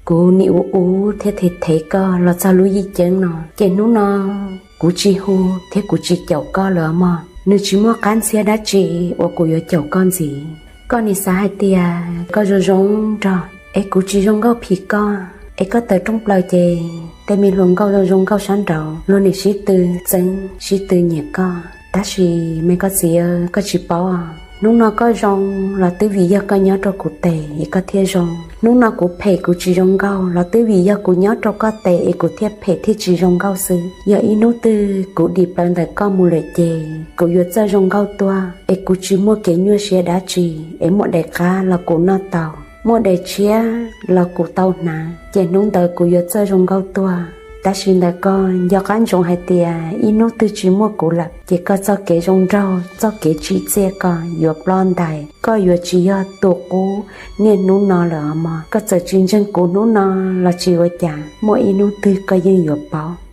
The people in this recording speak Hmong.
kuv nim ua ua thiab thev thev koj los txog lub yij ceeb no, ces hnub no kuv tsis hu thiab kuv tsis caum koj lawm mog. Nws tsis muaj qab ntxhiab dab tsi uas kuv yuav caum koj ntxiv. Koj nim xav hais tias koj zoo zoo nraug es kuv tsis zoo nkauj phim koj, es koj tawm rooj plaws ces tej me hluas nkauj zoo zoo nkauj sab nraud luag nim sib tw txeeb sib tw nyiam koj. Tab sis me koj txiv, koj tsis paub, hnub no koj zoo los twb vim yog koj nyob rau kuv tes es koj thiaj zoo. Hnub no kuv phem kuv tsis zoo nkauj los twb vim yog kuv nyob rau koj tes es kuv thiaj phem thiaj tsis zoo nkauj xwb. Yog ib hnub twg kuv dim plaws ntawm koj mus lawm ces kuv yuav txawj zoo nkauj tuaj, es kuv tsis muaj kev nyuaj siab dab tsi, es muaj daim qab los kuv noj tau, muaj daim tshiab los kuv tau hnav, ces hnub ntawd kuv yuav txawj zoo nkauj tuaj. Tab sis ntawm koj nco qab ntsoov hais tias ib hnub twg tsis muaj kuv lawm ces koj txoj kev zoo nraug, txoj kev tsim txiaj koj yuav ploj ntais, koj yuav tsis yog tus qub niaj hnub no lawm os mog. Koj txawm tsis ntseeg kuv hnub no los tsis ua cas, muaj ib hnub twg koj yeej yuav paub.